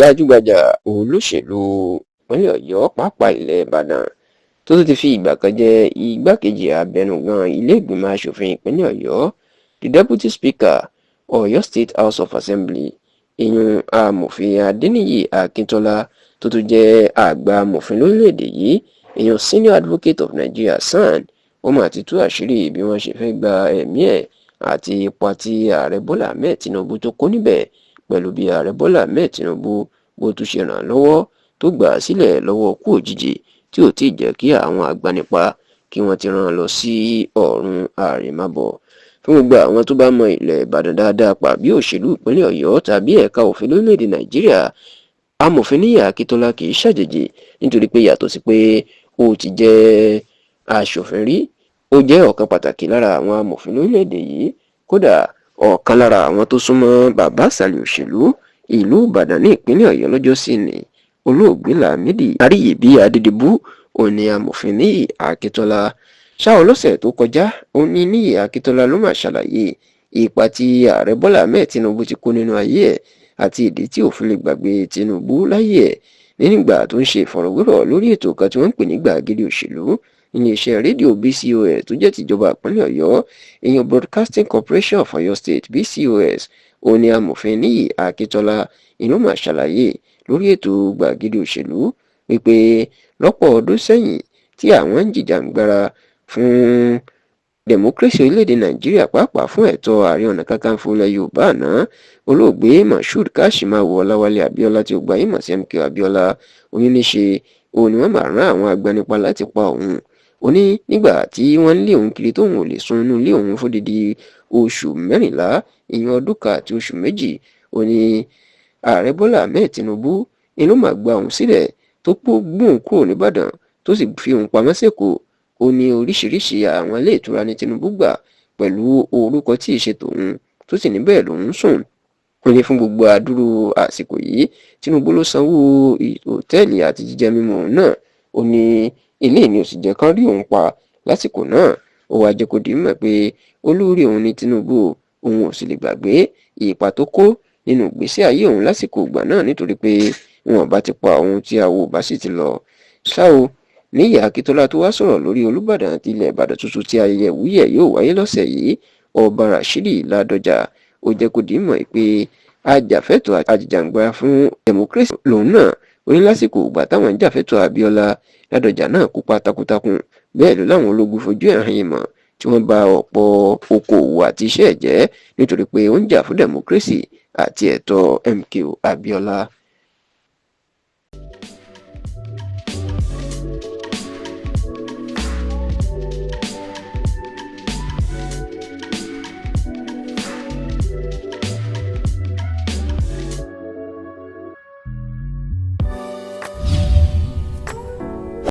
Gbajúgbajà olóṣèlú ìpínlẹ̀ Ọ̀yọ́, pàápàá ilẹ̀ Ìbàdàn, tó tún ti fi ìgbà kan jẹ́ igbákejì abẹnugan ilé ìgbìmọ̀ asòfin ìpínlẹ̀ Ọ̀yọ́, the Deputy Speaker, Ọ̀yọ́ State House of Assembly, ìyún Amòfin Adéníyì Akíntọ́lá, tó tún jẹ́ àgbà amòfin lórílẹ̀‐èdè yìí, ìyún Senior Advocate of Nigeria, SAN, ó mà ti tú àṣírí bí wọ́n ṣe fẹ́ gba ẹ̀mí ẹ̀ àti ipa tí Ààrẹ Bọ́lá Ahmed Tinubu tó kó níbẹ̀, pẹ̀lú bí Ààrẹ Bọ́lá Ahmed Tinubu bó tún ṣe ràn án lọ́wọ́ tó gbà á sílẹ̀ lọ́wọ́ kú òjijì tí ò tí ì jẹ́ kí àwọn agbanipa kí wọ́n ti rán an lọ sí ọ̀run àrèmábọ̀. Fún gbogbo àwọn tó bá mọ ilẹ̀ Ìbàdàn dáadáa, pàbí òṣèlú ìpínlẹ̀ Ọ̀yọ́ tàbí ẹ̀ka òfin lórílẹ̀‐èdè Nàìjíríà, Amòfin Níyì Akíntọ́lá kì í ṣàjèjì, nítorí pé yàtọ̀ sí pé ó ti jẹ́ aṣòfin rí, ó jẹ́ ọ̀kan pàtàkì lára àwọn amòfin lórílẹ̀‐èdè yìí. Kódà, ọ̀kan lára àwọn tó súnmọ́ bàbá ìsàlẹ̀ òṣèlú ìlú Ìbàdàn ní ìpínlẹ̀ Ọ̀yọ́ lọ́jọ́sí ni, Olóògbé Lámìdí Àríyìbí Adédìbú, òní Amòfin Níyì Akíntọ́lá. Ṣá ọlọ́sẹ̀ tó kọjá, ó ní Níyì Akíntọ́lá ló máa ṣàlàyé ipa tí Ààrẹ Bọ́lá Ahmed Tinubu ti kó nínú ayé ẹ̀ àti ìdí tí òfin lè gbàgbé Tinubu láyé ẹ̀, nígbà tó ń ṣe ìfọ̀rọ̀wérọ̀ lórí ètò kan tí wọ́n ń pè ní Gbàgede Òṣèlú iléeṣẹ́ rédíò BCOS tó jẹ́ tìjọba ìpínlẹ̀ Ọ̀yọ́, ìyẹn Broadcasting Corporation of Oyo State, BCOS. Ó ní Amòfin Níyì Akíntọ́lá inú mà ṣàlàyé lórí ètò Gbàgede Òṣèlú wípé lọ́pọ̀ ọdún sẹ́yìn tí àwọn ń jìjàǹgbara fún democracy orílẹ̀-èdè Nàìjíríà, pàápàá fún ẹ̀tọ́ Ààrẹ Ọ̀nà Kakanfò ilẹ̀ Yorùbá àná, Olóògbé Moshood Kashimawo Ọláwálé Abíọ́lá, tí ó gbayé mọ̀ sí MKO Abíọ́lá, oníníṣe òun ni wọ́n máa rán àwọn agbanipa láti pa òun. Ó ní nígbà tí wọ́n ń lé òun kiri, tóun ò lè sùn inú ilé òun fódìdí oṣù 14, ìyẹn ọdún kan àti oṣù 2. Ó ní Ààrẹ Bọ́lá Ahmed Tinubu ni ló máa gba òun sílẹ̀, tó gbóhùn kúrò nìbàdàn, tó sì fi òun pamọ́ sẹ́kọ̀ọ́. Ó ní oríṣiríṣi àwọn ilé ìtura ní Tinubu gbà pẹ̀lú orúkọ tí ì ṣe tòun, tó sì níbẹ̀ lòun sùn. Ó ní fún gbogbo àdúrú àsìkò yìí, Tinubu ló sanwó òtẹ́ẹ̀lì àti jíjẹ mímu òun náà. Ó ní eléyìí ni ò sì jẹ́ kán rí òun pa lásìkò náà. Ó wáá jẹ́ kó di mímọ̀ pé olórí òun ní Tinubu, òun ò sì lè gbàgbé ipa tó kó nínú ìgbésí ayé òun lásìkò ìgbà náà, nítorí pé wọn bá ti pa òun tí awo bá sì ti lọ. Ṣá o, Níyì Akíntọ́lá tó wá sọ̀rọ̀ lórí Olùbàdàn àti ilẹ̀ Ìbàdàn tuntun tí ayẹyẹ ìwúyẹ̀ yóò wáyé lọ́sẹ̀ yìí, Ọba Rashidi Ládọjà, ó jẹ́ kó di mímọ̀ pé ajàfẹ́tọ̀ọ́ ajìjàǹgbara fún democracy lòun náà. Ó ní lásìkò ìgbà táwọn ń jàfẹ́tọ̀ọ́ Abíọ́lá, Ládọjà náà kópa takuntakun. Bẹ́ẹ̀ ló láwọn ológun fojú ẹ̀ hàn ìmọ̀ tí wọ́n bà ọ̀pọ̀ okòòwò àti iṣẹ́ ẹ̀ jẹ́, nítorí pé ó ń jà fún democracy àti ẹ̀tọ́ MKO Abíọ́lá.